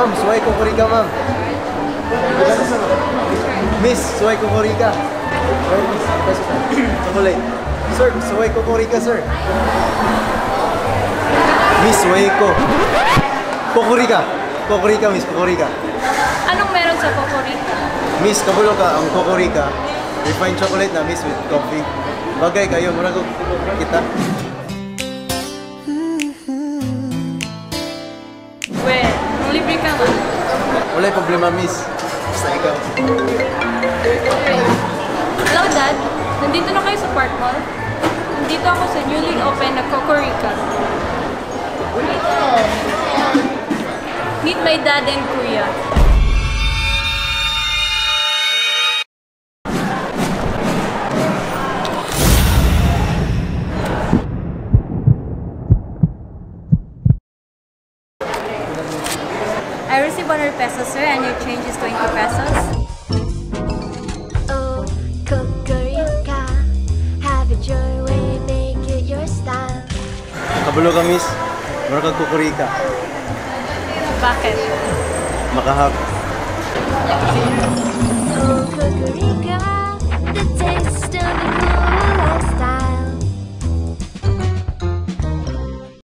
Ma'am, suway Kokorika, ma'am. Miss, suway Kokorika. Sir, miss, peso ka. Chocolate. Sir, suway Kokorika, sir. Miss, suway ko. Kokorika. Kokorika, miss, Kokorika. Anong meron sa Kokorika? Miss, kabulo ka, ang Kokorika. Refined chocolate na, miss, with coffee. Bagay kayo, mura ko kita. Well, nung libre ka man. Wala'y problema, miss. Basta ikaw. Hello, Dad. Nandito na kayo sa Park Mall? Nandito ako sa newly open na Kokorika. Meet my dad and kuya. I received 100 pesos, sir, and your change is 20 pesos. Oh, Kokorika, have it your way, make it your style. Kabulo ka, miss. Mura kag Kokorika. Bakit? Makahap.